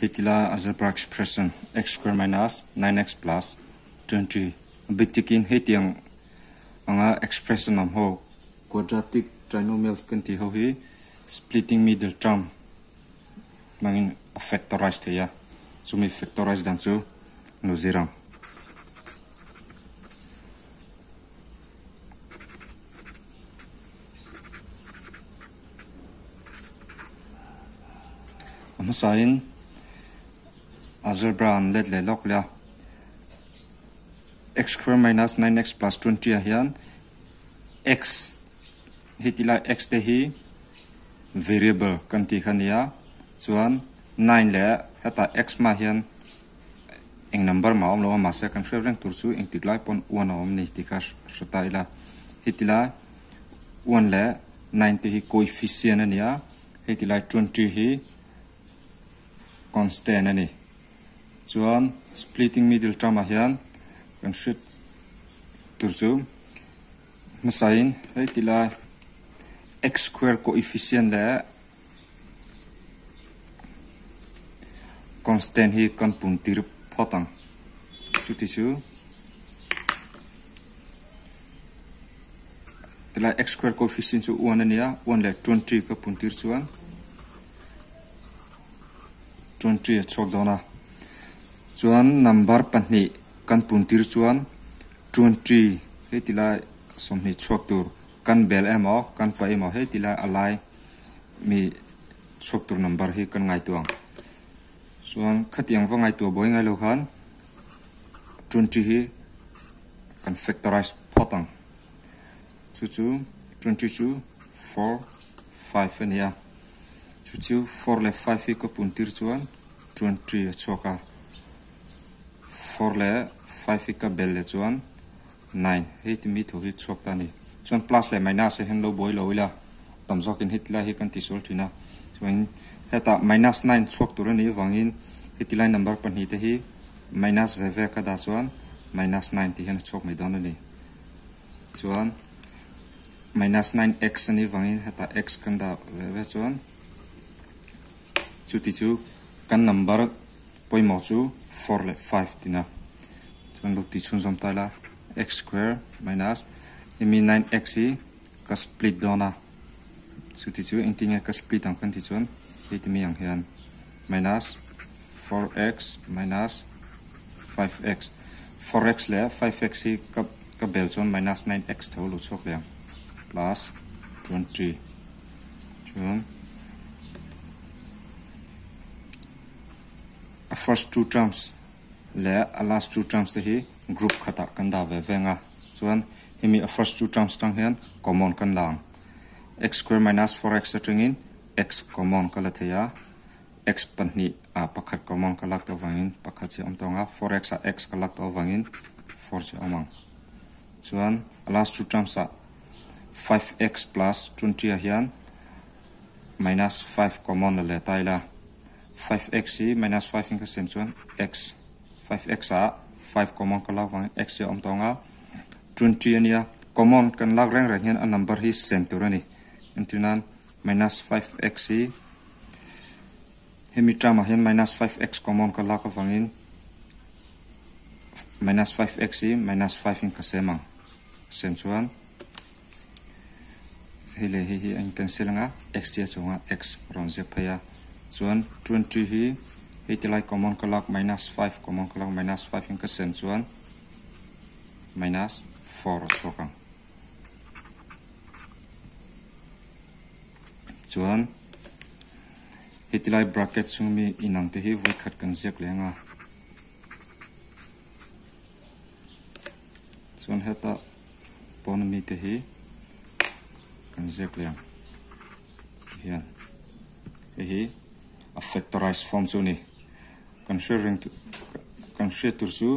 Hetila algebra expression x square minus 9x plus 20 bitikin hetiang anga expression awm ho quadratic trinomials kan tih ho hi splitting middle term hmangin a factorize thei a chumi factorize dan chu lo zir ang. A hmasain algebra an let leh lawk leh a x square minus 9x plus 20 ah hian x hei ti lai x te hi variable kan tih kha a ni a chuan 9 leh hetah x hmaah hian eng number mah a awm lo a mahse kan hriat reng tur chu engtik lai pawn one a awm a ni tih kha hre ta ila heti lai one leh nine te hi coefficient a ni a hei ti lai 20 hi constant a ni chuan splitting middle term ah hian kan hriat tur chu hmasain hei ti lai x square coefficient leh Constant hi kan pun tir phawt ang. Chuti chu tilai x square coefficient chu 1 a nia, 1 leh 20 ka pun tir chuan 20 a chhuak dawn a. Chuan number pahnih kan pun tir chuan 20 hei tilai 20 chhuak tur kan bel emaw kan paih emaw hei tilai a lai mi chhuak tur number hi kan ngaihtuah ang chuan khatiang va ngaihtuah buai ngai lo khan 20 hi kan factorize phawt ang chu chu 20 chu 4 5 a ni a chu chu 4 leh 5 hi ka pun tir chuan 20 a chhuak a 4 leh 5 hi ka bel leh chuan 9 hei ti mi thu hi chhuak ta a ni. Chuan plus leh minus ah hian lo buai lo ila tam zawkin heti lai hi kan tisual thin a. Chuan hetah minus 9 chhuak tur a nih avangin heti lai number pahnih te hi minus ve ve ka dah chuan minus 9 tih hian a chhuak mai dawn a ni. Chuan minus 9 x a nih avangin hetah x kan dah ve ve chuan chuti chu kan number pawimawh chu 4 leh 5 tina. Chuan lo ti chhunzawm ta ila x square minus hemi 9x hi ka split dawn a chuti chu engtin nge ka split ang kan tih chuan hei ti mai ang hian minus 4x minus 5x 4x leh 5x hi ka ka bel chuan minus 9x tho lo chhuak leh ang plus 20 chuan a first two terms leh a last two terms te hi group khatah kan dah ve veng a, chuan hemi a first two terms tang hian common kan la ang. X square minus 4x atangin x common ka la thei a, x pahnih ah pakhat common ka lak tawh avangin pakhat chi a awm tawh ang a, 4x ah x ka lak tawh avangin 4 chi a awm ang. Chuan a last two terms ah 5x plus 20 ah hian minus 5 common la leh ta ila. 5x hi minus 5 in ka siam chuan x 5x ah 5 common ka lak vangin x hi a awm tawh ang a 20 a nia common kan lak reng reng hian a number hi sem tur a ni entir nan minus 5x hi hemi term ah hian minus 5x common ka lak avangin minus 5x hi minus 5 in ka sem ang sem chuan Hei leh hei hi a in cancel anga x hi a chungah x rawn ziak phei a chuan 20 hi hei ti lai common ka lak minus 5 common ka lak minus 5 in ka sem chuan minus 4 a chhuak ang chuan hei ti lai bracket chhung mi inang te hi vawi khat kan ziak leh anga Chuan heta pawn ami te hi kan ziak leh ang tihian hei hi a factorize form chu a ni kan hriat reng kan hriat tur chu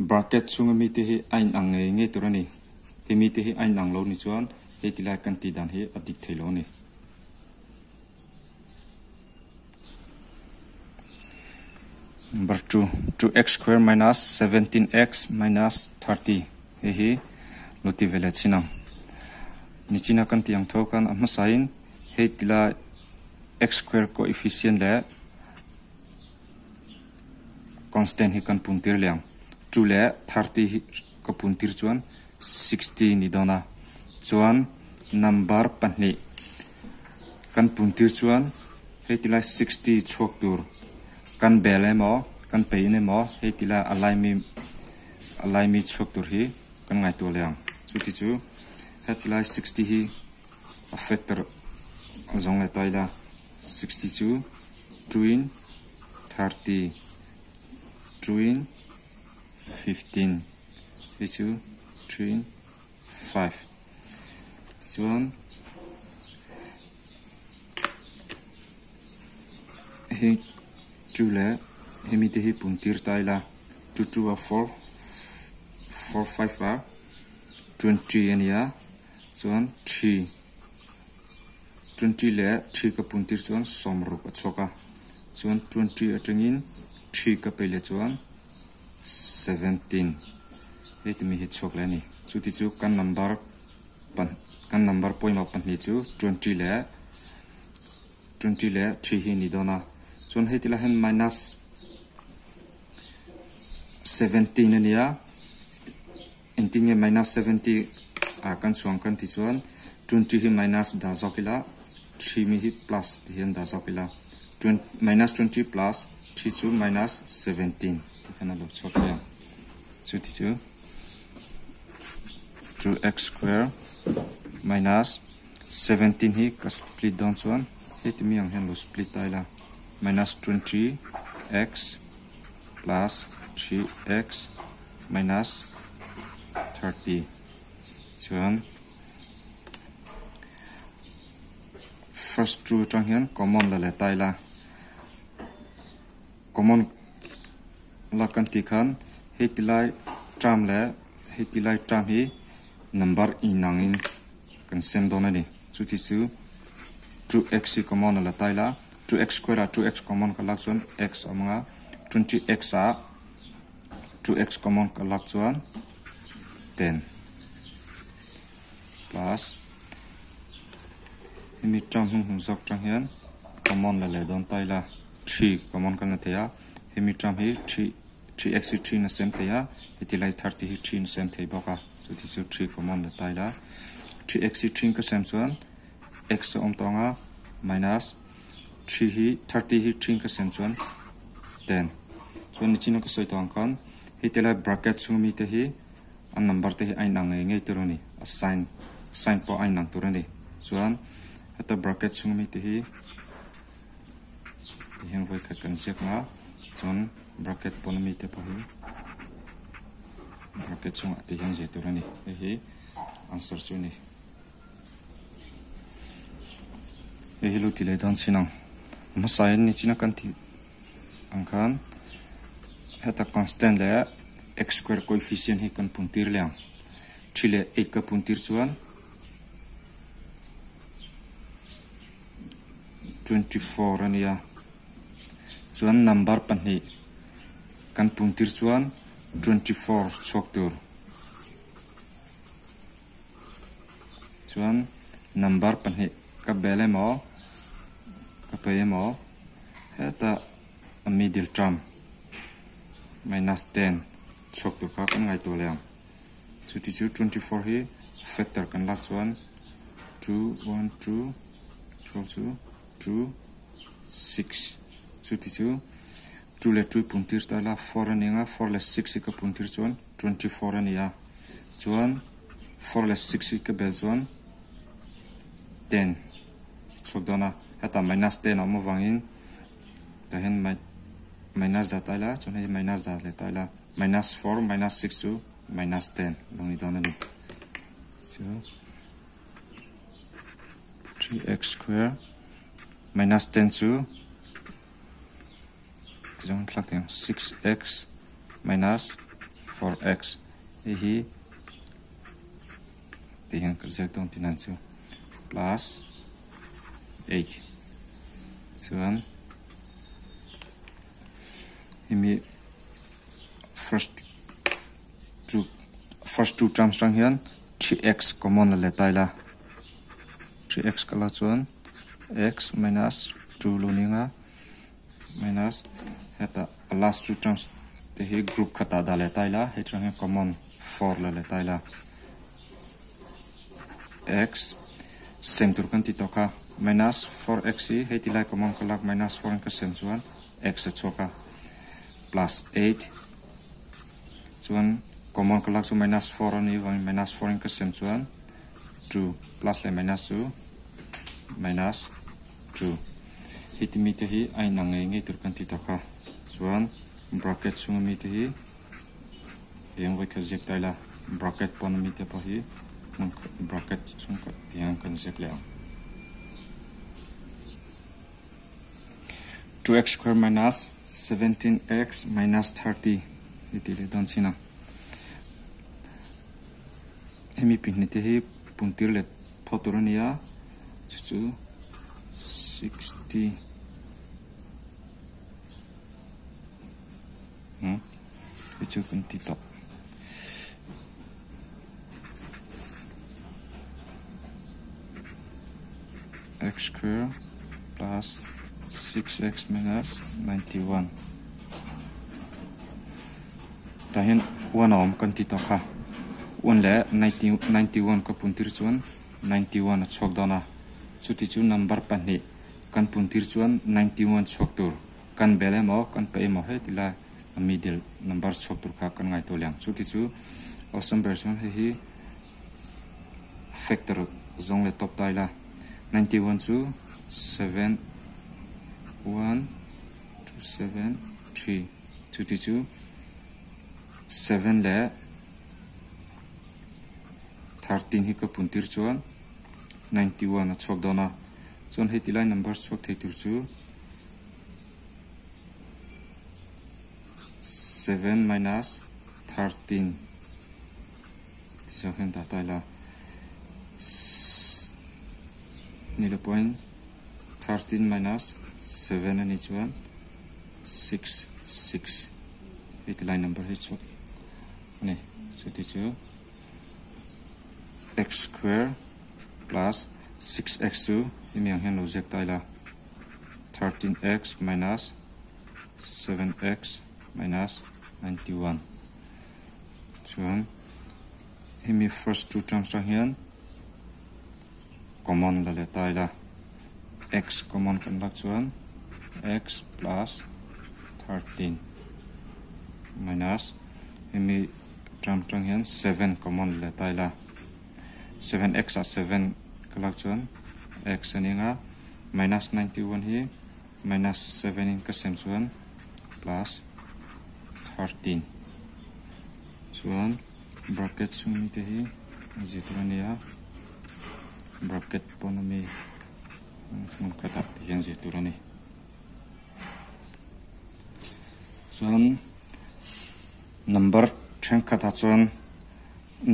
bracket chhunga mi te hi a in ang ngei ngei tur a ni hemi te hi a in ang lo ni chuan hei ti lai kan tih dan hi a dik thei lo a ni. Number 2 2x square minus 17x minus 30 hei hi lo ti ve leh chin ang nichina kan tih ang tho khan a hmasain hei tila x square coefficient leh Constant hi kan pun tir leh ang. 2 leh 30 hi ka pun tir chuan 60 ni dawn a. Chuan number pahnih kan pun tir chuan hei ti lai 60 chhuak tur kan bel emaw kan pein emaw hei ti lai a laimi a laimi chhuak tur hi kan ngaihtuah leh ang. Chuti chu heti lai 60 hi a factor a zawng leh ta ila 60 chu 2 in 30 2 in 15 hei chu 3 in 5 chuan hei 2 leh hemi te hi pun tir ta ila 2 2 a 4 4 5 a 20 a nia chuan 3 20 leh 3 ka pun tir chuan 60 a chhuak a chuan 20 atangin 3 ka pe leh chuan 17 hei timi hi chhuak leh a ni. Chuti chu kan number pan kan number pawimawh pahnih chu 20 leh 20 leh 3 hi ni dawn a. Chuan hei tilai hian minus 17 a nia. Engtin nge minus 70 ah kan chhuang kan ti chuan 20 hi minus dah zawk ila 3 mi hi plus ti hian dah zawk ila minus 20 plus 3 chu minus 17 ti khan a lo chhuak thei ang. Chuti chu 2x square minus 17 hi ka split dawn chuan heti mi ang hian lo split ta ila minus 20x plus 3x minus 30 chuan first two atang hian common la leh ta ila common la kan tih khan hei ti lai term leh hei ti lai term hi number inang in kan sem dawn a ni. Chuti chu 2x hi common la ta ila 2x square ah 2x common ka lak chuan x a awm anga 20x ah 2x common ka lak chuan 10 plus hemi term hnung hnung zawk tang hian common la leh dawn ta ila 3 common kan la thei a hemi term hi 3 3x hi 3 na sem thei a heti lai 30 hi 3 na sem thei bawk a chuti chu 3 common la ta ila 3x hi 3 ka sem chuan x a awm tawh anga minus 3 hi 30 hi 3 ka sem chuan 10 chuan nichina ka sawi tawh ang khan hei te lai bracket chhung mi te hi a number te hi a inang ngei ngei tur a ni a sign sign pawh a inang tur a ni chuan heta bracket chhung mi te hi ti hian vawi khat kan ziak nga chuan bracket pawn ami te pawh hi bracket chhungah ti hian zir tur a ni hei hi answer chu a ni. Hei hi lo ti leh dawn chin ang hmasa in nichina kan tih ang khan heta constant leh x square coefficient hi kan pun tir leh ang 3 leh 8 ka pun tir chuan 24 a nia chuan number pahnih kan pun tir chuan 24 chhuak tur. Chuan number pahnih ka bel emaw ka pe emaw heta a middle term minus 10 chhuak tur kha kan ngaihtuah leh ang. Chuti chu 24 hi factor kan lak chuan 2 1 2 12 chu 2 6 chuti chu 2 leh 2 pun tir ta ila 4 a ni ang a 4 leh 6 hi ka pun tir chuan 24 a ni a. Chuan 4 leh 6 hi ka bel chuan 10 chhuak dawn a hetah minus 10 a awm avangin tah hian minus dah ta ila chuan hei minus dah leh ta ila minus 4 minus 6 chu minus 10 lo ni dawn a ni. Chu 3x square minus 10 chu tichuan thlak thei ang 6x minus 4x hei hi tih hian ka ziak dawn tih nan chu plus 8 chuan hemi first two first two terms tang hian 3x common la leh ta ila 3x ka la chuan x minus 2 lo ni anga minus heta a last two terms. te hi group khatah dah leh ta ila hei chuan hian common four la leh ta ila x sem tur kan ti tawh kha minus 4x hi hei ti lai common ka lak minus 4 in ka sem chuan x a chhuak a plus 8 chuan common ka lak chu minus 4 a ni vangin minus 4 in ka sem chuan 2 plus leh minus chu minus 2 heti mi te hi a inang ngei ngei tur kan ti tawh kha chuan bracket chhunga mi te hi tiang vawi khat ziak ta ila bracket pawn ami te pawh hi bracket chhung tiang kan ziak leh ang. 2x square minus 17x minus 30 hi tih leh dawn chin a. Hemi pihnih te hi puntir let phawt tur a ni a, chu chu 60 hmm hi chu kan ti tawh. X square plus 6x minus 91 tah hian 1 a awm kan ti tawh kha 1 leh 91 ka pun tir chuan 91 a chhuak dawn a chuti chu number pahnih kan pun tir chuan 91 chhuak tur kan bel emaw kan paih emaw heti lai a middle number chhuak tur kha kan ngaihtuah leh ang chuti chu awlsam ber chuan hei hi factor zawng leh tawp ta ila 91 chu 7 1 2 7 3 chuti chu 7 leh 13 hi ka pun tir chuan 91 a chhuak dawn a chuan hei tilai number chhuak thei tur chu 7 minus 13 ti zawk hian dah ta ila ni lo pawhin 13 minus 7 a nih chuan 6 6 hei tilai number hi chhuak a ni chuti chu x square plus 6x chu hemi ang hian lo ziak ta ila 13x minus 7x minus 91 chuan hemi first two terms tang hian common la leh ta ila x common kan lak chuan x plus 13 minus hemi term tang hian 7 common la leh ta ila 7x ah 7 ka lak chuan x a ni anga minus 91 hi minus 7 in ka sem chuan plus 13 chuan bracket chhung mi te hi a zir tur a ni a bracket pawn ami hmun khatah te hian zir tur a ni chuan number thenkhatah chuan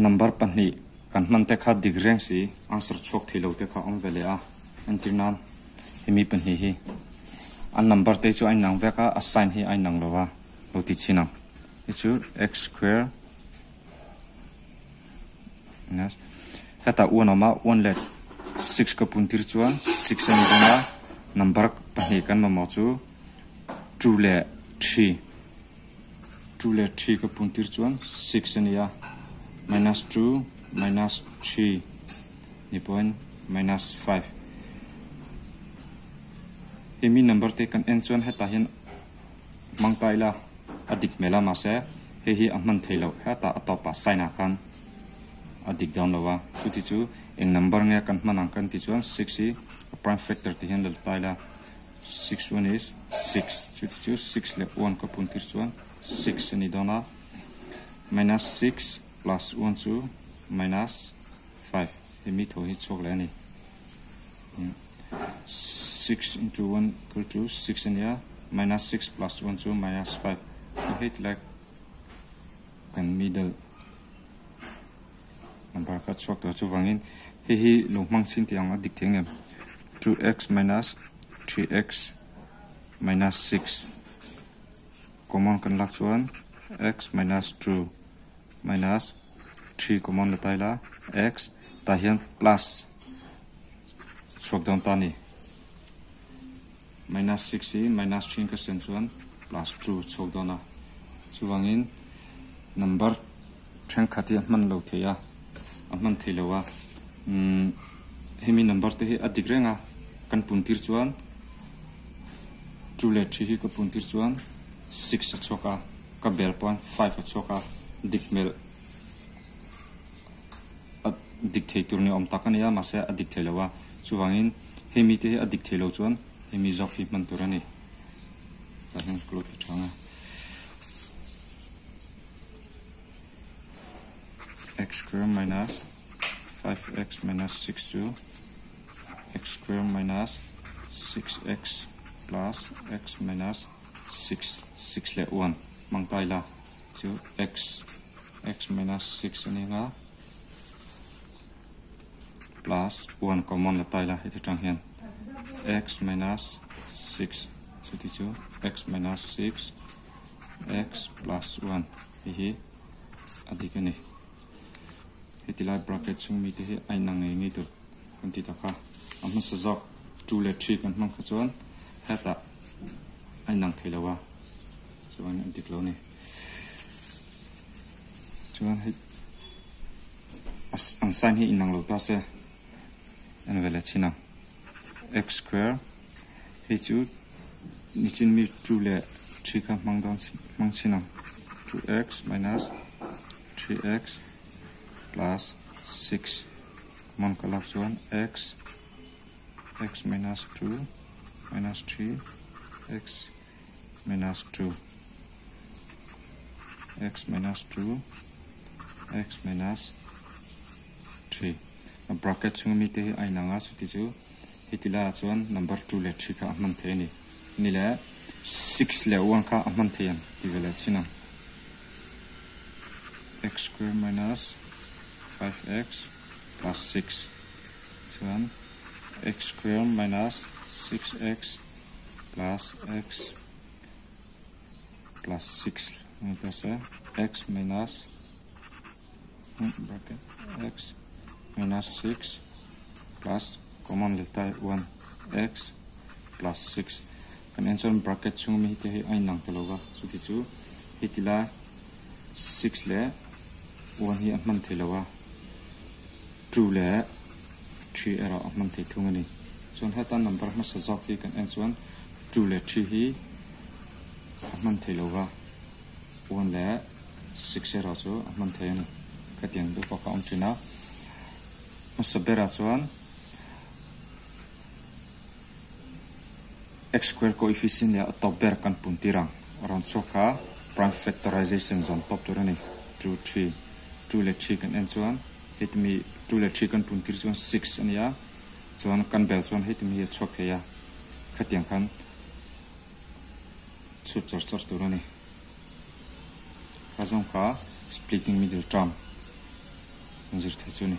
number pahnih kan hman te kha dik reng si answer chhuak thei lo te kha a awm ve leh a entir nan hemi pahnih hi a number te chu a inang vek a a sign hi a inang lo a lo ti chhin ang hei chu x square minus hetah one a awm a one leh six ka pun tir chuan six a ni dawn a number pahnih kan mamawh chu two leh three. 2 leh 3 ka pun tir chuan 6 a ni a, minus 2 minus 3 ni pawhin minus 5. Hemi number te kan en chuan hetah hian hmang ta ila a dik hmel a mahse hei hi a hman thei loh hetah a tawpah sign ah khan a dik dawn lo a, chuti chu eng number nge kan hman ang kan tih chuan 6 hi a prime factor ti hian la ta ila. 6 one is 6 chuti chu 6 leh 1 ka pun tir chuan 6 a ni dawn a minus 6 plus 1 chu minus 5 hemi tho hi chhuak leh a ni 6 into 1 equal to 6 a ni a minus 6 plus 1 chu minus 5 so hei tilai kan middle number kha chhuak tawh chuvangin hei hi lo hmang chhin tih ang a dik thei ang em 2x minus 3x minus 6 common kan lak chuan x minus 2 minus 3 common la ta ila x tah hian plus chhuak dawn ta a ni minus 6 hi minus 3 in ka sem chuan plus 2 chhuak dawn a. Chuvangin number thenkhat hi a hman lo thei a, a hman thei lo a. Umm hemi number te hi a dik reng a, kan pun tir chuan 2 leh 3 hi ka pun tir chuan 6 a chhuak a, ka bel pawn 5 a chhuak a, dik hmel a dik thei tur ni awm tak a ni a, mahse a dik thei lo a. Chuvangin hemi te hi a dik thei lo chuan hemi zawk hi hman tur a ni. Tah hian ka lo ti tha ang a. X square minus 5x minus 6 chu x square minus 6x plus x minus 6 6 leh 1 hmang ta ila chu x x minus 6 a ni ang a plus 1 common la ta ila heti tang hian x minus 6 chuti chu x minus 6 x plus 1 hei hi a dik a ni. Heti lai bracket chhung mite hi a inang ngei ngei tur kan ti tak a, a hmasa zawk 2 leh 3 kan hmang kha chuan hetah a inang thei lo a, chuan a dik lo a ni. Chuan hei an sign hi inang lo ta se en ve leh chin ang x square hei chu nichin mi 2 leh 3 kha hmang dawn hmang chin ang 2x minus 3x plus 6 common ka lak chuan x x minus 2 minus 3 x minus 2 x minus 2 x minus 3 a bracket chhunga mite hi a inang a chuti chu heti laiah chuan number 2 leh 3 kha a hman thei a ni ni leh 6 leh 1 kha a hman thei ang ti ve leh chin ang x square minus 5x plus 6 chuan x square minus 6x plus x plus 6 ni ta se x minus bracket x minus 6 plus common leh ta 1 x plus 6 kan en chuan bracket chhung mi te hi a inang ta lo va chuti chu heti lai 6 leh 1 hi a hman thei lo a 2 leh 3 erawh a hman thei thung a ni. Chuan heta number hmasa zawk hi kan en chuan 2 leh 3 hi a hman thei lo va, 1 leh 6 erawh chu a hman thei a ni. Khatiang deuh pawh kha a awm thin a. Hmasa berah chuan x square coefficient leh a tawp ber kan pun tir ang. A rawn chhuak kha prime factorization zawn tawp tur a ni. 2, 3, 2 leh 3 kan en chuan Heti mi 2 leh 3 kan pun tir chuan 6 a nia, chuan kan bel chuan heti mi hi a chhuak thei a, khatiang khan chhut char char tur a ni. Kha zawng kha splitting middle term an zir thei chu a ni.